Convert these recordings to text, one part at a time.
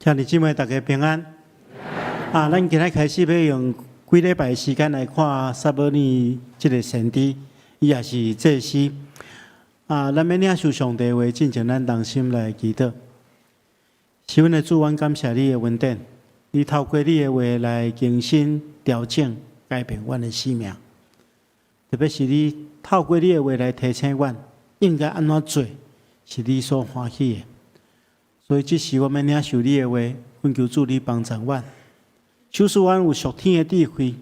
兄弟姊妹，大家平安。啊，咱今日開始欲用幾禮拜時間來看撒母耳這个先知，伊也是祭司。啊，咱欲領受上帝話，進前咱同心來祈禱。是阮的主，阮感謝你的恩典，你透過你的話來更新、調整、改變阮的生命。特別是你透過你的話來提醒阮，應該按怎做，是你所歡喜的。所以這時我們領受你的話，懇求主你幫助阮，賞賜阮有屬天的智慧，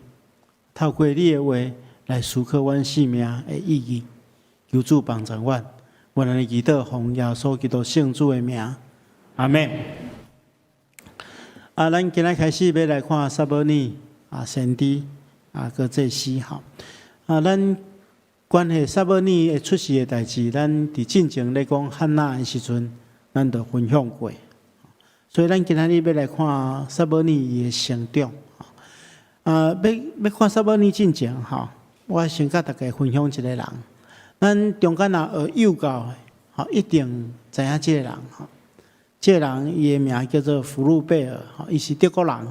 透過你的話來思考阮生命的意義。求主幫助阮，阮按呢祈禱，奉耶穌基督聖子的名，阿們。啊，咱今仔開始欲來看撒母耳啊，先知啊，閣祭司吼。啊，咱關係撒母耳會出世的代誌，咱佇進前咧講漢娜的時陣，咱就分享過，所以咱今仔日欲來看撒母耳伊的成長。啊，欲看撒母耳進前吼，我先佮大家分享一個人。咱中間若學幼教的，吼，一定知影這个人吼。這个人伊的名叫做福祿貝爾，吼，伊是德國人，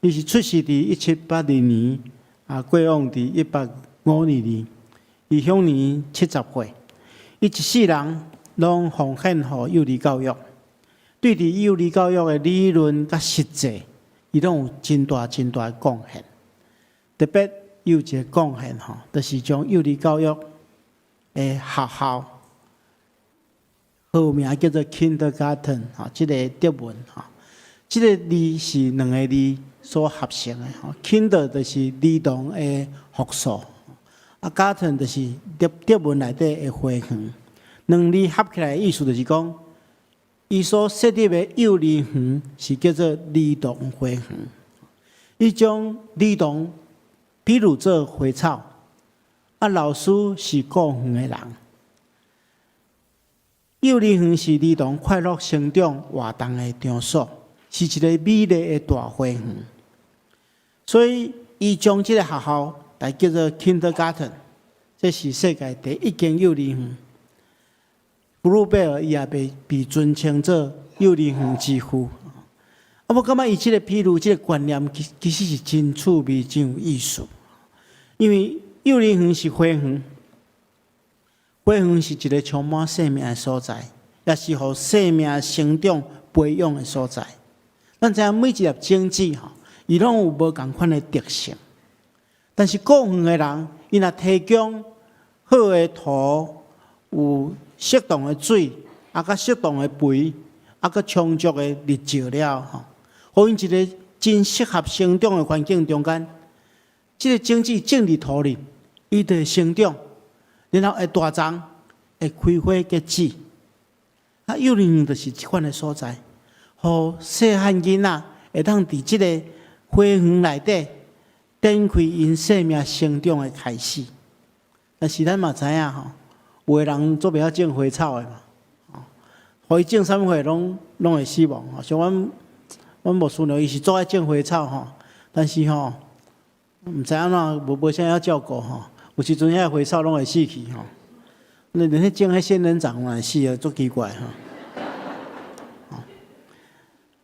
伊是出世佇1782年，啊，過往佇1852年，伊享年70歲，伊一世人攏奉獻予幼兒教育，對佇幼兒教育的理論佮實際，伊攏有真大真大的貢獻。特別伊有一个貢獻吼，就是將幼兒教育的學校，號名叫做 Kindergarten 吼，這个德文吼，這个字是兩个字所合成的吼，Kinder 就是兒童的複數，啊，Garten 就是德文內底的花園。兩字合起來的意思就是講，伊所設立的幼兒園是叫做兒童花園。伊將兒童比喻做花草，啊，老師是顧園的人。幼兒園是兒童快樂成長活動的場所，是一個美麗的大花園。所以，伊將這个學校來叫做 Kindergarten，這是世界第一間幼兒園。福祿貝爾伊也被尊稱做幼兒園之父。啊，我感覺伊這个比喻、這个觀念，其實是真趣味、真有意思。因為幼兒園是花園，花園是一个充滿生命的所在，也是予生命成長培養的所在。咱知影每一粒種子吼，伊攏有無仝款的特性。但是顧園的人，伊若提供好的土，有適當的水，啊，閣適當的肥，啊，閣充足的日照了吼，予𪜶一个真適合成長的環境中間，這个種子種佇土裡，伊就會成長，然後會大叢，會開花結籽。啊，幼兒園就是這款的所在，予細漢囡仔會當佇這个花園內底展開𪜶生命成長的開始。但是咱嘛知影吼，有的人做袂曉種花草的嘛，哦，予伊種啥物貨攏會死亡吼。像阮牧師娘，伊是足愛種花草吼，但是吼，毋知按怎無啥曉照顧吼，有時陣遐花草攏會死去吼。連彼種彼仙人掌嘛會死啊，足奇怪吼。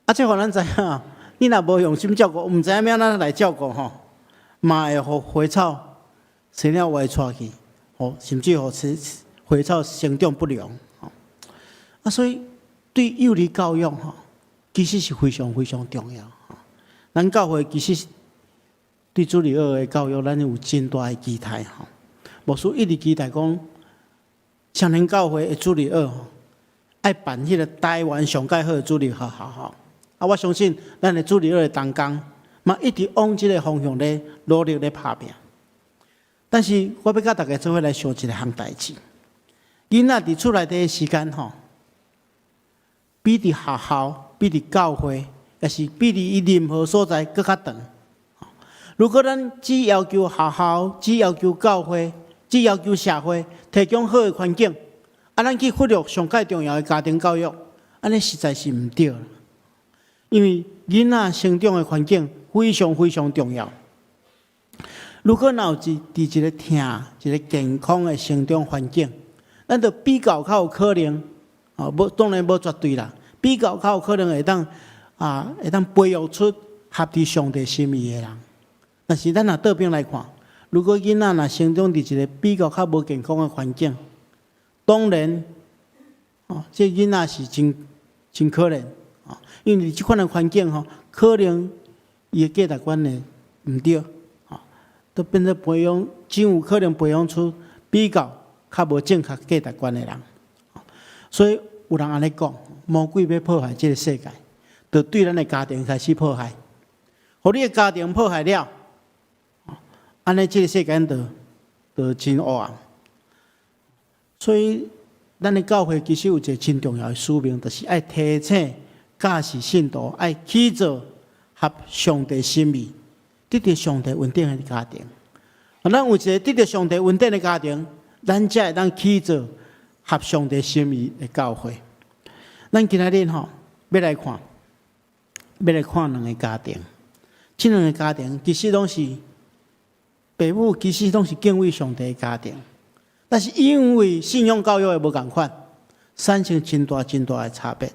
啊，這予咱知影，你若無用心照顧，毋知影欲按怎來照顧吼，嘛會予花草生了歪掣去，吼，甚至予花草生長不良，吼。啊，所以對幼兒教育吼，其實是非常非常重要。咱教會其實對主日學的教育，咱有真大的期待吼。牧師一直期待講，雙連教會的主日學吼，愛辦彼个台灣上蓋好的主日學學校。啊，我相信咱的主日學的同工嘛，一直往這个方向咧努力咧拍拚。但是我欲佮大家做伙來想一項代誌。囡仔佇厝內底的時間吼，比佇學校、比佇教會，抑是比佇伊任何所在閣較長。如果咱只要求學校、只要求教會、只要求社會提供好的環境，啊，咱去忽略上蓋重要的家庭教育，按呢實在是毋對。因為囡仔成長的環境非常非常重要。如果若有佇一个疼、一个健康的成長環境，咱就比較較有可能，哦，無當然無絕對啦，比較較有可能會當啊，會當培育出合佇上帝心意的人。但是咱若倒轉來看，如果囡仔若成長佇一個比較較無健康的環境，當然，哦，這囡仔是真真可憐，哦，因為這款的環境吼，可能伊的價值觀會毋對，吼，都變做培養，真有可能培養出比較較無正確價值觀的人。所以有人按呢講，魔鬼欲破壞這個世界，就對咱的家庭開始破壞，予你的家庭破壞了，按呢這個世間就就真黑暗。所以，咱的教會其實有一個真重要的使命，就是愛提醒教示信徒愛去做合上帝心意、得著上帝恩典的家庭。咱有一個得著上帝恩典的家庭，咱才會當去做合上帝心意的教會。咱今仔日吼，欲來看，欲來看兩個家庭。這兩個家庭其實攏是爸母，其實攏是敬畏上帝的家庭，但是因為信仰教育的無仝款，產生真大真大的差別。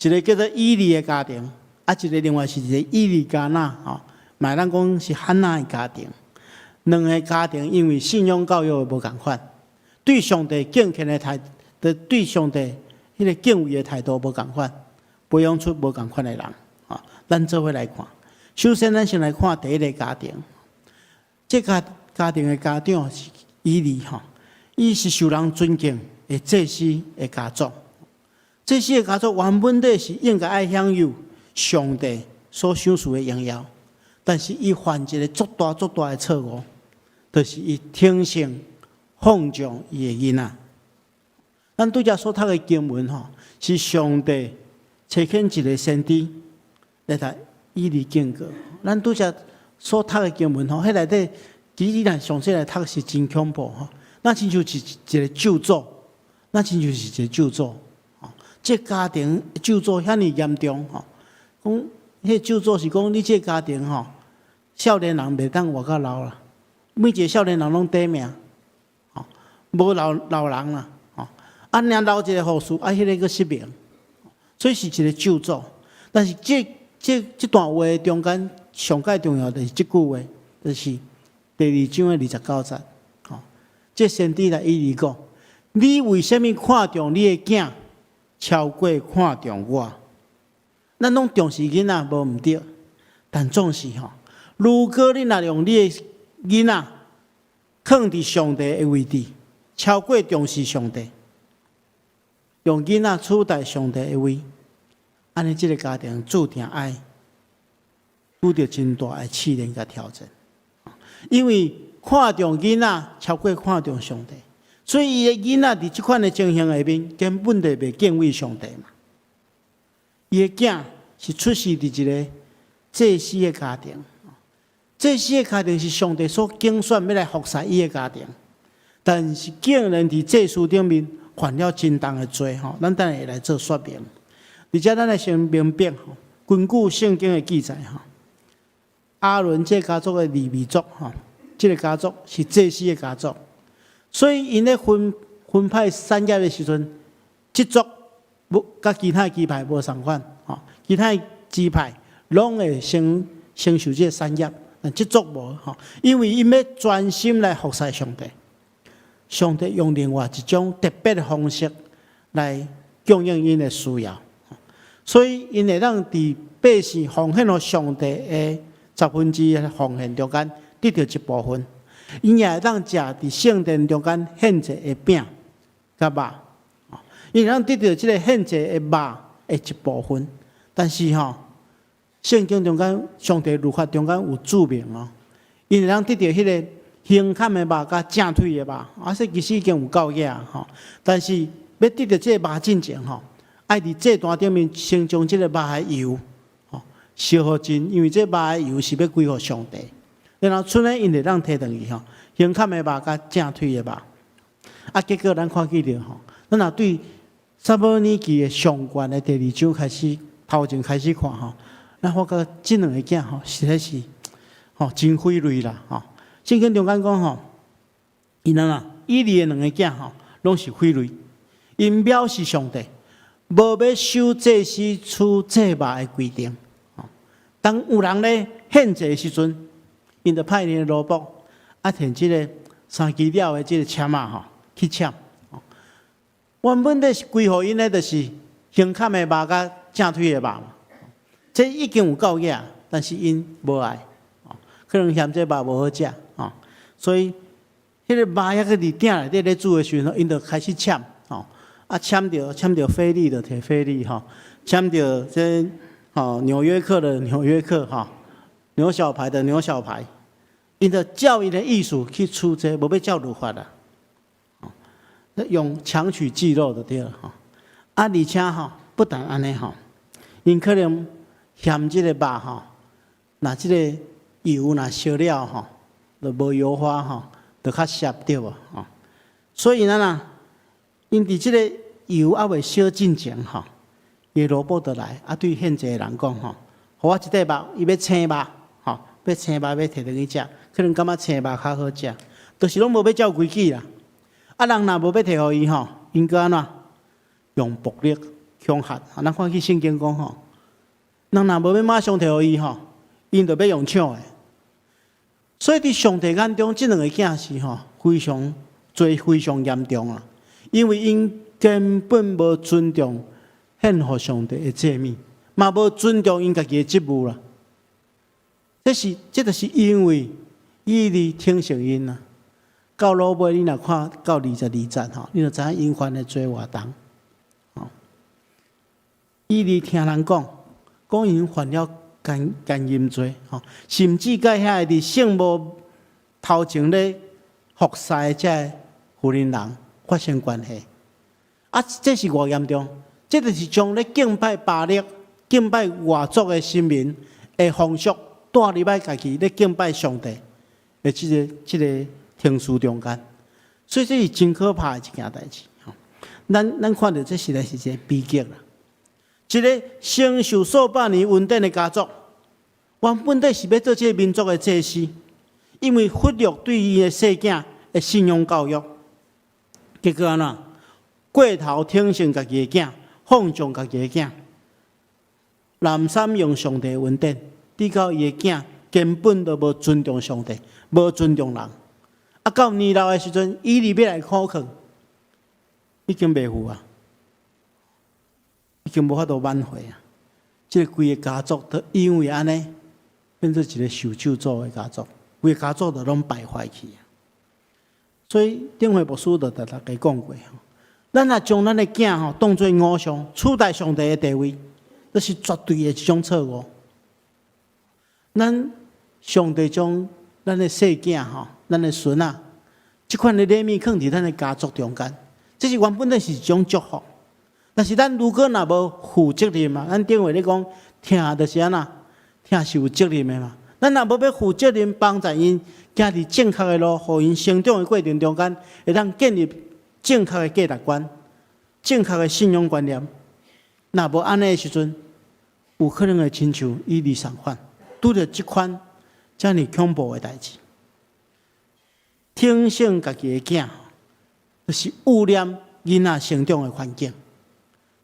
一個叫做以利的家庭，啊，一個另外是一個以利加拿吼，嘛會當講是漢娜的家庭。兩個家庭因為信仰教育的無仝款，對上帝敬虔的態，對上帝彼個敬畏的態度無仝款，培養出無仝款的人。啊，咱做伙來看。首先，咱先來看第一個家庭。這個家庭的家長是以利吼，伊是受人尊敬的祭司的家族。祭司的家族原本底是應該愛享有上帝所賞賜的榮耀，但是伊犯一個足大足大的錯誤，就是伊聽信放縱伊的囡仔。咱拄才所讀的經文吼，是上帝差遣一個先知來共以利警告。咱拄才所讀的經文吼，彼內底其實咱詳細來讀是真恐怖吼。那親像是一個咒詛，那親像是一個咒詛。吼，這家庭咒詛遐爾嚴重吼，講彼咒詛是講你這家庭吼，少年人袂當活較老啦，每一個少年人攏短命，吼，無老老人啦，吼，啊，爾留一個後嗣，啊，彼個閣失明，所以是一個咒詛。但是這這這段話中間上蓋重要就是這句話，就是第二章的29節，吼，這先知來以利講：你為啥物看重你的囝，超過看重我？咱攏重視囡仔無毋對，但總是吼，如果你若用你的囡仔囥佇上帝的位置，超過重視上帝，用囡仔取代上帝的位，按呢這個家庭注定愛拄著真大的試煉佮挑戰。因為看重囡仔超過看重上帝，所以伊的囡仔佇這款的情形下面，根本就袂敬畏上帝嘛。伊的囝是出世佇一個祭司的家庭，祭司的家庭是上帝所揀選欲來服侍伊的家庭，但是竟然佇祭司頂面犯了真重的罪吼，咱等下會來做說明。而且咱來先明白吼，根據聖經的記載吼，亞倫這家族的利未族吼，這個家族是祭司的家族，所以𪜶咧分分派產業的時陣，這族無佮其他支派無相仝吼，其他支派攏會先承受這個產業，但這族無吼，因為𪜶欲專心來服侍上帝，上帝用另外一種特別的方式來供應𪜶的需要，所以𪜶會當佇百姓奉獻予上帝的十分之一奉獻中間得著一部分，𪜶也會當食佇聖殿中間獻祭的餅佮肉，𪜶會當得著這個獻祭的肉的一部分。但是吼，聖經中間上帝律法中間有註明哦，𪜶會當得著彼個胸坎的肉佮正腿的肉，啊，這其實已經有夠額吼。但是欲得著這個肉進前吼，愛佇祭壇頂面先將這個肉的油吼燒予盡，因為這肉的油是欲歸予上帝。然後賰呢，𪜶會當提轉去吼，胸坎的肉佮正腿的肉。啊，結果咱看見著吼，咱若對撒母耳記的上卷的第二章開始頭前開始看吼，咱發覺這兩個囝吼，實在是吼真匪類啦吼。聖經中間講吼，𪜶啊，以利的兩個囝吼，攏是匪類，𪜶藐視上帝，無欲守祭司取祭肉的規定。當有人咧獻祭的時陣，𪜶就派𪜶的奴僕啊，提這个三支了的這个籤仔吼去搶。原本咧是歸予𪜶的，就是胸坎的肉佮正腿的肉嘛。這已經有夠額，但是𪜶無愛，可能嫌這肉無好食，吼，所以彼个肉猶閣佇鼎內底咧煮的時陣，𪜶就開始搶，吼，啊搶著搶著菲力就提菲力吼，搶著這吼紐約客的紐約客吼，牛小排的牛小排，𪜶就照𪜶的意思去取這，無欲照律法啦，用強取祭肉就對了吼。啊，而且吼，不但按呢吼，𪜶可能嫌這个肉吼，若這个油若燒了吼，就無油花吼，就較澀對無吼。所以咱啊，𪜶佇這个油猶未燒進前吼，伊的奴僕就來，啊對獻祭的人講吼，予我一塊肉，伊欲青肉，吼，欲青肉欲提轉去食，可能感覺青肉較好食，就是攏無欲照規矩啦。啊，人若無欲提予伊吼，𪜶閣按怎？用暴力恐嚇。啊，咱看去聖經講吼，人若無欲馬上提予伊吼，𪜶就欲用搶的。所以佇上帝眼中，這兩个囝是吼非常罪非常嚴重啊，因為𪜶根本無尊重獻予上帝的祭物，嘛無尊重𪜶家己的職務啦。這是這就是因為以利聽信𪜶啊。到落尾你若看到22節吼，你就知影𪜶犯的罪偌重。吼，以利聽人講，講𪜶犯了姦淫罪，吼，甚至佮遐個佇聖幕頭前咧服侍的這个婦人人發生關係。啊，這是偌嚴重？這就是將咧敬拜巴力、敬拜外族的神明的風俗帶入來家己咧敬拜上帝的這個程序中間，所以這是真可怕的一件代誌。咱看著這實在是一個悲劇啦。一个承受數百年恩典的家族，原本底是欲做這个民族的祭司，因為忽略對伊的細囝的信仰教育，結果按怎？過頭寵幸家己的囝，放縱家己的囝，濫濫用上帝的恩典，直到伊的囝根本都無尊重上帝，無尊重人。啊，到年老的時陣，以利欲來苦勸，已經袂赴啊，已經無法度挽回啊。這個規个家族都因為按呢，變做一個受咒詛的家族，規个家族都攏敗壞去啊。所以頂回牧師就共大家講過吼，咱若將咱的囝吼當做偶像，取代上帝的地位，這是絕對的一種錯誤。咱上帝將咱的細囝吼，咱的孫仔，這款的禮物囥佇咱的家族中間，這是原本的是一種祝福。但是咱如果若無負責任嘛，咱頂回咧講，疼就是按怎，疼是有責任的嘛。咱若無欲負責任幫助𪜶行佇正確的路，予𪜶成長的過程中間，會當建立正確的價值觀、正確的信仰觀念。若無按呢的時陣，有可能會親像以利仝款，拄著這款遮爾恐怖的代誌。寵幸家己的囝，就是污染囡仔成長的環境。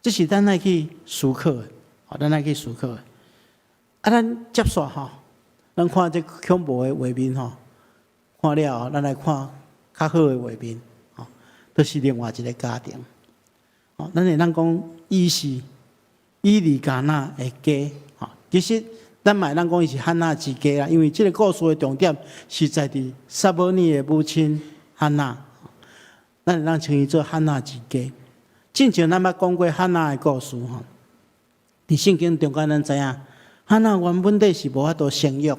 這是咱愛去思考的，咱愛去思考的。啊，咱接續吼，咱看這恐怖的畫面吼，看了後，咱來看較好的畫面，吼，就是另外一个家庭。吼，咱會當講，伊是以利加拿的家，吼，其實咱嘛會當講伊是漢娜之家啦，因為這个故事的重點是在佇撒母耳的母親漢娜，咱會當稱伊做漢娜之家。進前咱捌講過漢娜的故事吼，佇聖經中間咱知影，漢娜原本底是無法度生育，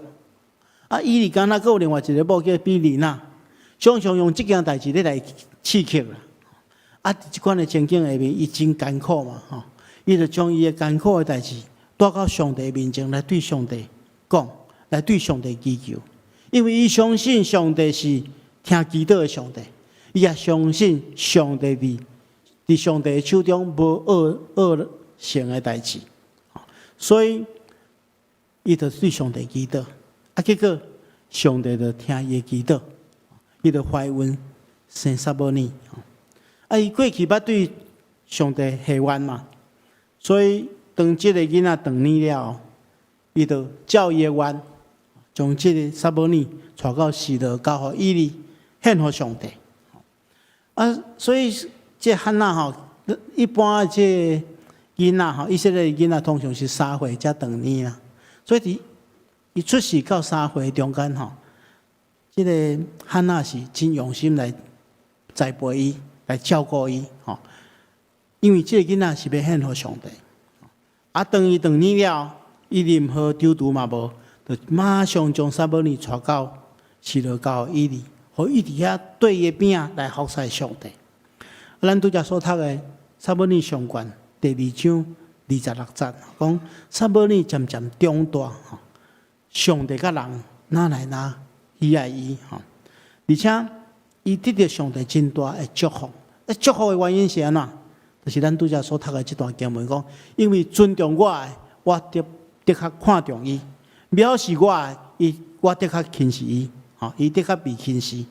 啊，以利加拿閣有另外一个某叫毗尼拿，常常用這件代誌咧來刺激啦。啊，佇這款的情景下面，伊真艱苦嘛，吼，伊就將伊的艱苦的代誌帶到上帝面前來對上帝講，來對上帝祈求，因為伊相信上帝是聽祈禱的上帝，伊也相信上帝佇上帝的手中無惡惡成的代誌，所以伊就對上帝祈禱，啊，結果上帝就聽伊的祈禱，伊就懷孕生撒母耳。啊，伊過去捌對上帝許願嘛，所以當這個囡仔長年了，伊就照伊的願，將這個撒母耳帶到示羅交予以利獻予上帝。啊，所以這漢娜吼，一般這囡仔吼，以色列囡仔通常是3歲才斷奶啦。所以佇伊出世到三歲中間吼，這個漢娜是真用心來栽培伊，來照顧伊吼。因為這個囡仔是欲獻予上帝。啊，當伊斷奶了，伊任何躊躇嘛無，就馬上將撒母耳帶到示羅交予以利，予伊佇遐對伊的邊仔來服侍上帝。咱拄才所讀的撒母耳上卷第二章26節，講撒母耳漸漸長大，吼，上帝佮人愈來愈喜愛伊，吼，而且伊得著上帝真大的祝福。啊，祝福的原因是按怎？就是咱拄才所讀的這段經文講，因為尊重我的，我的的確看重伊；藐視我的，伊我的確輕視伊，吼，伊的確被輕視。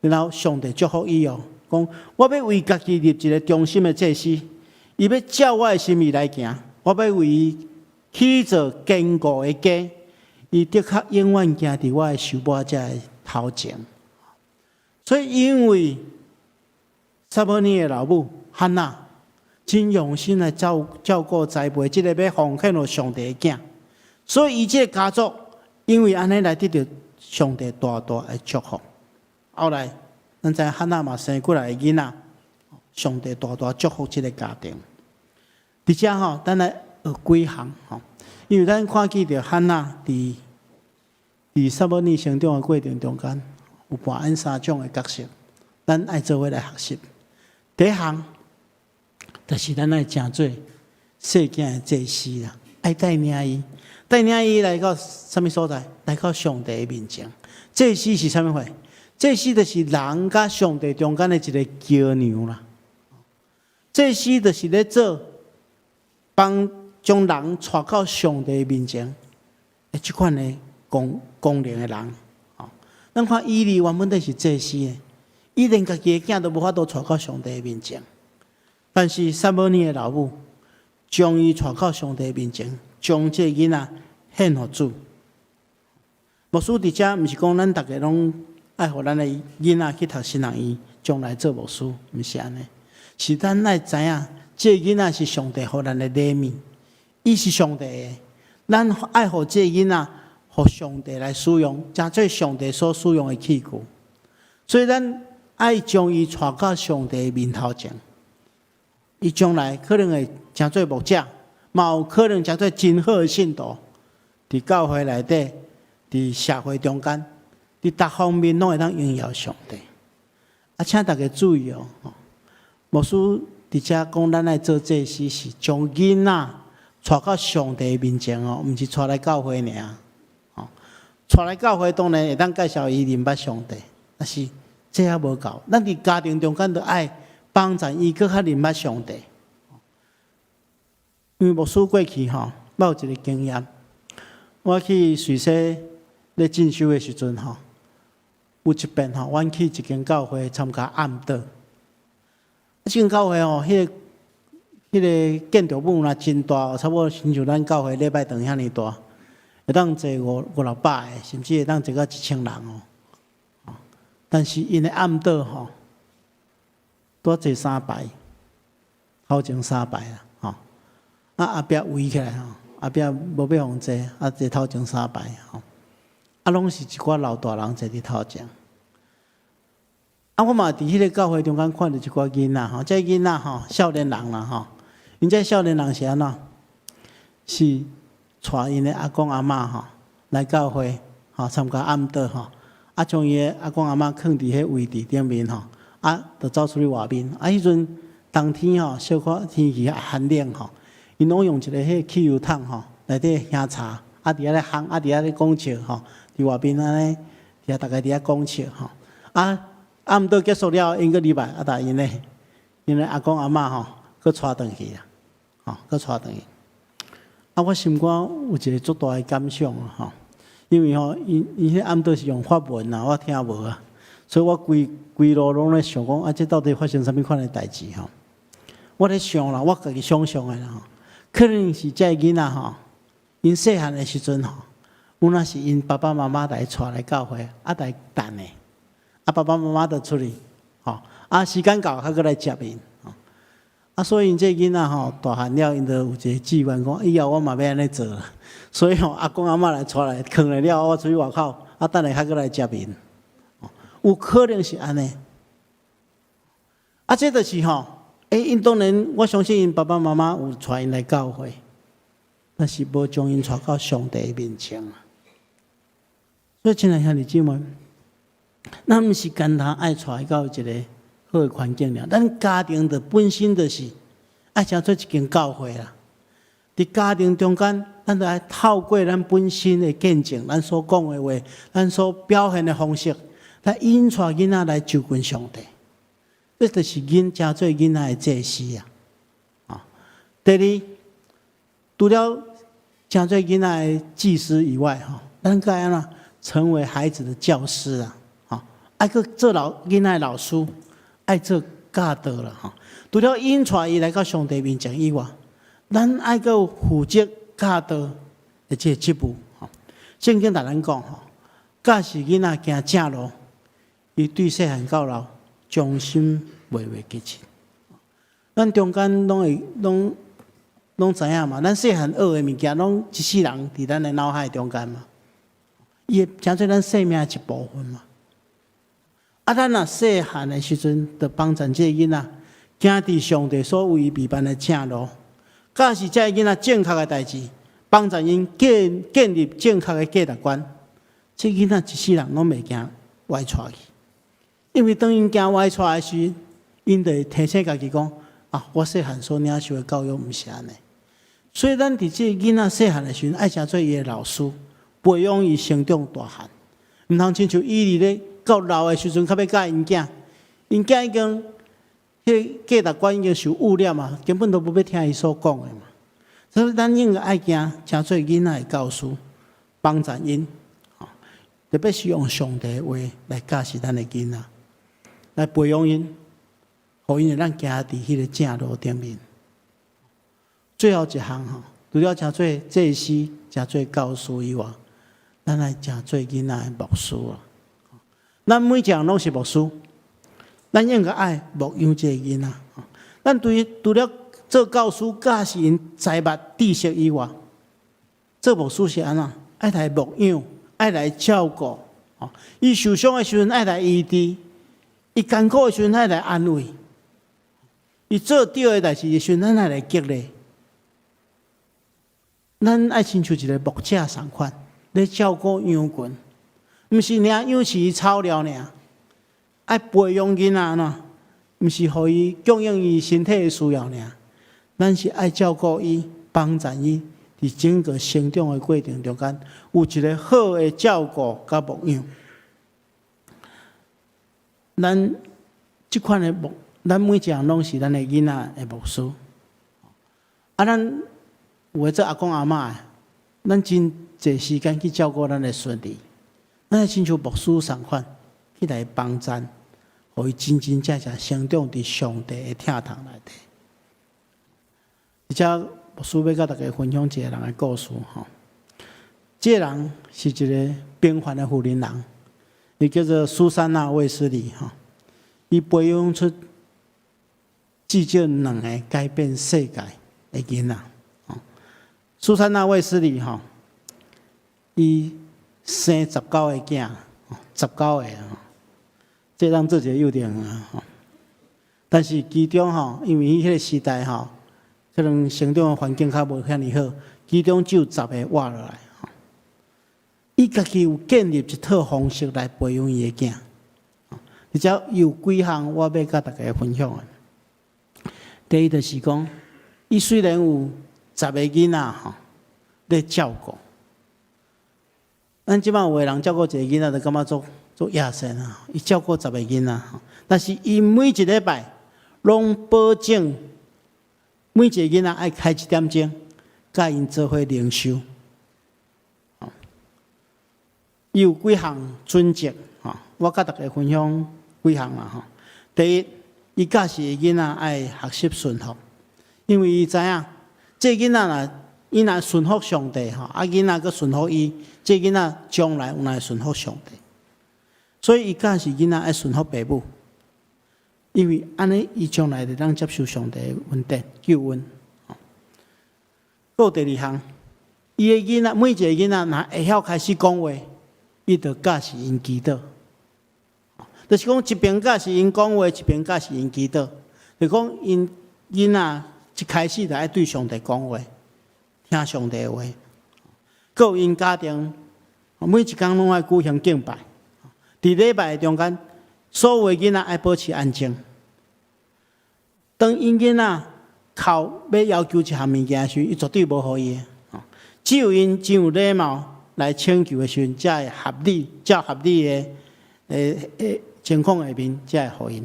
然後上帝祝福伊哦，講我欲為家己立一個忠心的祭司，伊欲照我的心意來行，我欲為伊起造堅固的家，伊的確永遠行佇我的受膏者的頭前。所以因為撒母耳的老母漢娜真用心來照顧栽培這個欲奉獻予上帝的囝，所以伊這個家族因為按呢來得著上帝大大的祝福。後來，咱知漢娜嘛生幾來個囡仔，上帝大大祝福這個家庭。佇遮吼，咱來學幾項吼，因為咱看見著漢娜佇撒母耳成長的過程中間，有扮演三種的角色，咱愛做伙來學習。第一項，就是咱愛成做細囝的祭司啦，愛帶領伊，帶領伊來到啥物所在？來到上帝的面前。祭司是啥物貨？祭司就是人佮上帝中間的一個橋梁啦。祭司就是咧做幫將人帶到上帝面前的這款的功能的人。咱看以利原本都是祭司的，伊連家己的囝都無法度帶到上帝面前。但是撒母耳的老母將伊帶到上帝面前，將這個囡仔獻予主。牧師佇遮毋是講咱逐家攏愛予咱的囡仔去讀神學院，將來做牧師，毋是按呢。是咱愛知影，這個囡仔是上帝予咱的禮物，伊是上帝的。咱愛予這個囡仔，予上帝來使用，成做上帝所使用的器具。所以咱愛將伊帶到上帝面頭前。伊將來可能會成做牧者，嘛有可能成做真好的信徒，佇教會內底，佇社會中間，佇逐方面攏會當榮耀上帝。啊，請大家注意哦，牧師佇遮講，咱愛做祭司是將囡仔帶到上帝面前哦，毋是帶來教會爾。吼，帶來教會當然會當介紹伊認捌上帝，但是這猶無夠。咱佇家庭中間著愛幫助伊閣較認捌上帝。因為牧師過去吼，我有一個經驗，我去瑞士咧進修的時陣吼，有一遍吼，阮去一間教會參加暗禱。這間教會吼，彼個建築物若真大，差不多親像咱教會禮拜堂遐爾大，會當坐五六百個，甚至會當坐到1000人哦。但是𪜶的暗禱吼，拄坐三排，頭前三排啦，吼。啊，後壁圍起來吼，後壁無欲予坐，啊坐頭前三排吼。啊，攏是一寡老大人坐佇頭前。啊，我嘛佇彼個教會中間看著一寡囡仔吼，這囡仔吼，少年人啦吼，𪜶這少年人是按怎？是帶𪜶的阿公阿嬤吼來教會吼參加暗禱吼，啊將伊的阿公阿嬤囥佇彼位置頂面吼，啊，就走出去外面。啊，彼陣冬天吼，小可天氣寒冷吼，𪜶攏用一個彼個汽油桶吼，內底香茶，啊佇遐咧烘，啊佇遐咧講笑吼，佇外面按呢，佇遐逐家佇遐講笑吼，啊。暗禱結束了，𪜶閣入來，啊，共𪜶的阿公阿嬤吼，閣帶轉去啦，吼，閣帶轉去。啊，我心肝有一個足大的感想吼，因為吼，𪜶彼暗禱是用法文啊，我聽無啊，所以我規規路攏咧想講，啊，這到底發生啥物款的代誌吼？我咧想啦，我家己想象的啦吼，可能是這个囡仔吼，𪜶細漢的時陣吼，有若是𪜶爸爸媽媽來帶來教會，啊來等的，啊爸爸媽媽就出去，吼，啊時間到，較閣來接𪜶，啊所以𪜶這个囡仔吼，大漢了，𪜶就有一個志願講，以後我嘛欲按呢做啦。所以吼，阿公阿嬤來帶來，囥咧了，我出去外口，啊等下較閣來接𪜶，有可能是按呢。啊，這就是吼，欸，𪜶當然，我相信𪜶爸爸媽媽有帶𪜶來教會，但是無將𪜶帶到上帝面前啊。所以，親愛兄弟姊妹，咱毋是干焦愛帶到一個好的環境爾，咱家庭的本身就是愛成做一間教會啦。佇家庭中間，咱就愛透過咱本身的見證，咱所講的話，咱所表現的方式，來引帶囡仔來就近上帝。這就是𪜶成做囡仔的祭司啊！啊，第二，除了成做囡仔的祭司以外，吼，咱閣愛按怎成為孩子的教師啊！吼，愛閣做老囡仔的老師，愛做教導啦！吼，除了引帶伊來到上帝面前以外，咱愛閣有負責教導的這個職務。吼，聖經共咱講吼，教示囡仔行正路，伊對細漢到老，終身袂袂記得。咱中間攏會攏攏知影嘛？咱細漢學的物件，攏一世人佇咱的腦海中間嘛。伊會成做咱生命的一部分嘛。啊，咱若細漢的時陣，就幫助這个囡仔行佇上帝所為伊預辦的正路，教示這个囡仔正確的代誌，幫助𪜶建建立正確的價值觀。這囡仔一世人攏袂驚歪跩去。因為當𪜶行歪跩的時，𪜶就會提醒家己講：啊，我細漢所領受的教育毋是按呢。所以，咱佇這個囡仔細漢的時陣，愛成做伊的老師，培養伊成長大漢。毋通親像以利咧，到老的時陣，較欲教𪜶囝，𪜶囝已經彼個價值觀已經受污染嘛，根本都無欲聽伊所講的嘛。所以，咱應該愛行成做囡仔的教師，幫助𪜶，特別是用上帝的話來教示咱的囡仔，來培養𪜶，予𪜶會當行佇彼個正路頂面。最後一項吼，除了成做祭司、成做教師以外，咱來成做囡仔的牧師啊！咱每一個人攏是牧師，咱應該愛牧養這個囡仔。咱對除了做教師教示𪜶財物知識以外，做牧師是按怎？愛來牧養，愛來照顧。伊受傷的時陣愛來醫治，伊艱苦的時陣愛來安慰，伊做對的代誌的時陣，咱愛來激勵。咱愛親像一個牧者仝款，咧照顧羊群，毋是爾養飼草料爾，愛培養囡仔按怎？毋是予伊供應伊身體的需要爾，咱是愛照顧伊，幫助伊，佇整個成長的過程中間，有一個好的照顧佮牧養。咱這款的牧，咱每一個人攏是咱的囡仔的牧師。啊，咱有的做阿公阿嬤的，咱真濟時間去照顧咱的孫兒，咱親像牧師仝款去來幫贊，予伊真真正正成長佇上帝的疼痛內底。而且牧師欲佮大家分享一個人的故事吼。這個人是一個平凡的婦人，伊叫做蘇珊娜·衛斯理吼。伊培養出至少兩個改變世界的囡仔。蘇珊娜·衛斯理吼，伊生十九個囝，十九個，這當做一個幼稚園啊。但是其中吼，因為彼個時代吼，可能成長的環境較無遐爾好，其中只有十個活落來。伊家己有建立一套方式來培養伊的囝，而且有幾項我欲佮大家分享的。第一就是講，伊雖然有十個囡仔吼，咧照顧，咱這擺有的人照顧一個囡仔，就感覺足足野神啊！伊照顧十個囡仔，但是伊每一禮拜攏保證每一個囡仔愛開一點鐘，佮𪜶做伙靈修。伊有幾項準則，吼，我佮大家分享幾項啦，吼。第一，伊教示囡仔愛學習順服，因為伊知影，這個囡仔若伊若順服上帝吼，啊囡仔閣順服伊，這個囡仔將來有會順服上帝。所以伊教示囡仔愛順服爸母，因為按呢伊將來會當接受上帝的恩典救恩。閣有第二項，伊的囡仔每一個囡仔若會曉開始講話，伊就教示𪜶祈禱。就是講一邊教示𪜶講話，一邊教示𪜶祈禱。就講𪜶囡仔一開始就愛對上帝講話，聽上帝的話。閣有𪜶家庭每一工攏愛舉行敬拜。佇禮拜的中間，所有的囡仔愛保持安靜。當𪜶囡仔哭欲要求一項物件時，伊絕對無予伊的。只有𪜶真有禮貌來請求的時陣，才會合理、較合理的情況下面，才會予𪜶。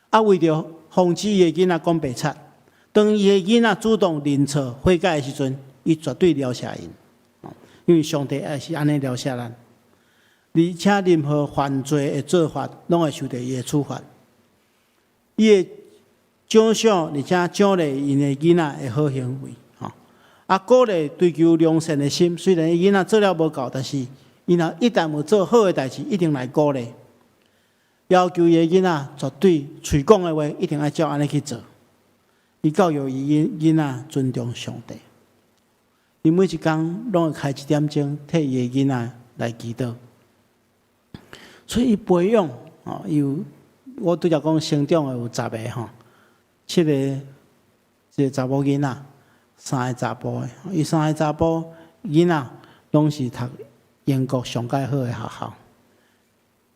啊，為著防止伊的囡仔講白賊，當伊的囡仔主動認錯悔改的時陣，伊絕對饒赦𪜶。因為上帝也是按呢饒赦咱。而且任何犯罪的做法，攏會受著伊的處罰。伊會獎賞而且獎勵𪜶的囡仔的好行為，吼。啊，鼓勵追求良善的心。雖然伊囡仔做了無夠，但是伊若一旦有做好的代誌，一定來鼓勵。要求伊的囡仔絕對喙講的話，一定愛照按呢去做。伊教育伊囡仔尊重上帝。伊每一工攏會開一點鐘，替伊的囡仔來祈禱。所以伊培養，哦，有我拄才講成長的有十個吼，七個一個查某囡仔，三个查埔的。伊三个查埔囡仔攏是讀英國上蓋好的學校。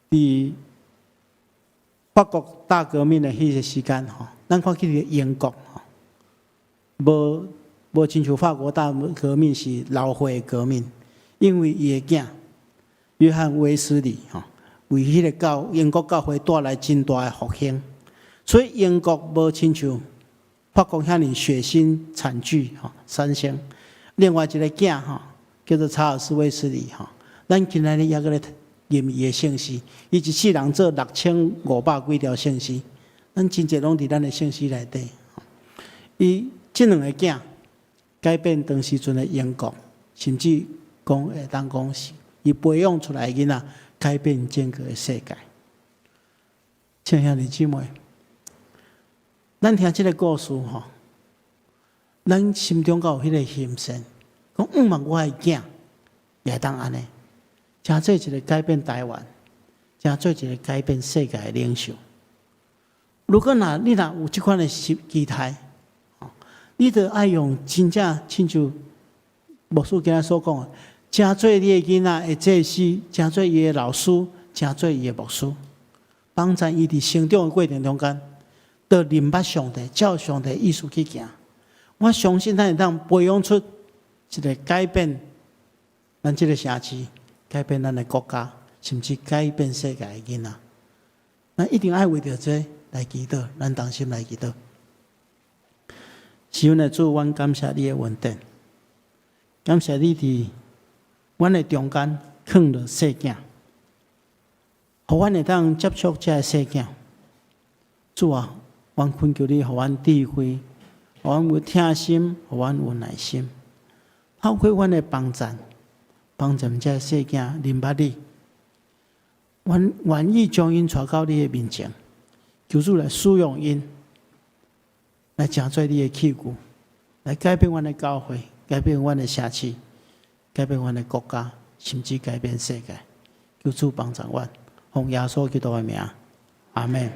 佇法國大革命的彼個時間吼，咱看見英國吼，無親像法國大革命是流血革命，因為伊的囝約翰衛斯理吼，為彼個教英國教會帶來真大的復興，所以英國無親像法國遐爾血腥慘劇吼產生。另外一個囝吼，叫做查爾斯衛斯理吼，咱今仔日猶閣咧吟伊的聖詩，伊一世人做6500幾條聖詩，咱真濟攏佇咱的聖詩內底。伊這兩個囝改變當時陣的英國，甚至講會當講是伊培養出來的囡仔，改變整個的世界。親兄弟姊妹，咱聽這個故事吼，咱心中敢有彼個心聲，講毋茫我的囝也會當按呢，成做一個改變台灣，成做一個改變世界的領袖。如果若你若有這款的期待，你著愛用真正親像牧師今仔所講的，成做你的囡仔的祭司，成做伊的老師，成做伊的牧師，幫助伊佇成長的過程中間，著認捌上帝，照上帝意思去行。我相信咱會當培養出一個改變咱這個城市、改變咱的國家，甚至改變世界的囡仔。咱一定愛為著這來祈禱，咱同心來祈禱。是阮的主，阮感謝你的恩典，感謝你佇阮的中間囥著細囝，予阮會當接觸這个細囝。主啊，阮懇求你，予阮智慧，予阮有疼心，予阮有耐心，透過阮的幫贊，幫助這个細囝認捌你。阮願意將𪜶帶到你的面前，求主來使用𪜶，來成做你的器具，來改變阮的教會，改變阮的社區，改變阮的國家，甚至改變世界。求主幫助阮，奉耶穌基督的名，阿門。